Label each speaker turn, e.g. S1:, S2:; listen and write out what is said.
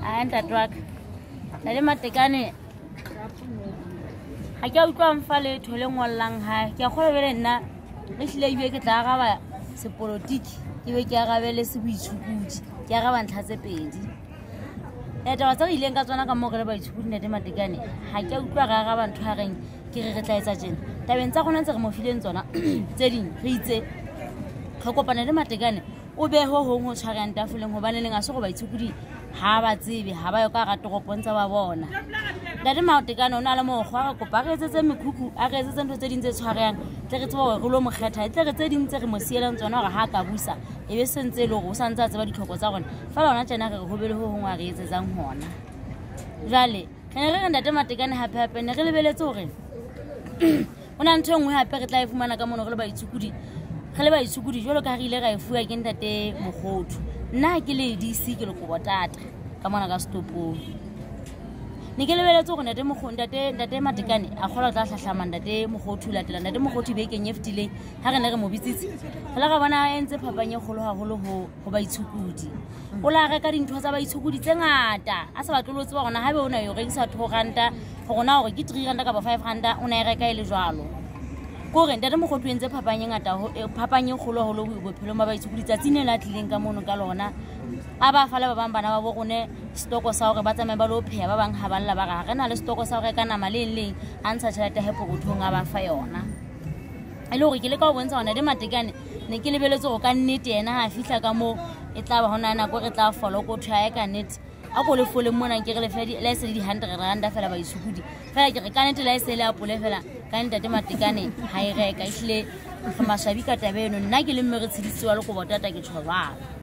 S1: A ntate wa ka, Ntate Matekane, ga ke a utlwa mfa letho le ngollang gae. Ke a kgolwa bjale nna ehlile ebile ke tla araba sepolotiki, ke be ke arabe le seboitshokodi, ke araba ntlha tse pedi. Taba tse re ileng ka tsona ka moo re le baitshokodi, Ntate Matekane, ga ke a utlwa re araba ntho ya reng ke re re tla etsa tjena. Tabeng tsa rona tse re mo fileng tsona tse ding re itse re kopana le Matekane o behe ho hong ho tshwarang tafoleng, hobane leng a se go baitshokodi ha ba tsebe, ha ba yo ka hara toropo ntse ba bona. Ntate Matekane o na le mokgwa, re kopa re etsetse mekhukhu, a re etsetse ntho tse ding tse tshwarehang, tle re tsebe hore re lo mo kgetha, tle re tse ding tse re mo sielang tsona hore ha a ka busa e be se ntse e le hore o sa ntse a tseba ditlhoko tsa rona. Fela hona tjena re re ho be le ho hong a re etsetsang hona. Jwale re ne re re Ntate Matekane hape hape ne re lebeletse hore o na ntho e nngwe hape re tla e fumana ka mono re le baitshokodi, re le baitshokodi jwalo ka ha re ile ra e fuwa ke Ntate Mokgothu. Nna ha ke le DC, ke Lekobotata ka mona ka setopong. Ne ke lebeletse hore Ntate Mokgo, Ntate Matekane a kgolwa tla hlahlama Ntate Mokgothu, latela Ntate Mokgothu bekeng e fetileng ha re ne re mo bitsitse. Re la ra bona a entse phapang e kgolo haholo ho baitshokodi. O la reka dintho tsa baitshokodi tse ngata, a sa batle le ho tseba hore na haebe o na yo rekisa 2 ranta, hore na hore ke 3 ranta kapa 5 ranta, o na e reka e le jwalo. Ke hore Ntate Mokgothu o entse phapang e ngata phapang e kgolo haholo bophelong ba baitshokodi tsatsing le la tlileng ka mono ka lona. A ba fa le ba bang bana ba bo rone setoko sa hore ba tsamaye ba lo pheha, ba bang ha ba lla ba re ha re na le setoko sa ho reka nama le eng le eng, a ntsha tjhelete ya hae pokothong a ba fa yona. E le hore ke leka ho bontsha hore Ntate Matekane ne ke lebeletse hore ka nnete yena ha a fihla ka moo e tla ba hona nako re tla fola kotho ya hae ka nnete. A ko le foleng mona ke re le fe le se le di 100 ranta fela baitshokodi. Fela ke re ka nnete le ha e se le apole fela ka Ntate Matekane ha e reka. Ehlile re maswabi ka taba eno. Nna ke le mme re tshedisitse wa Lekobotata ke tjho jwalo.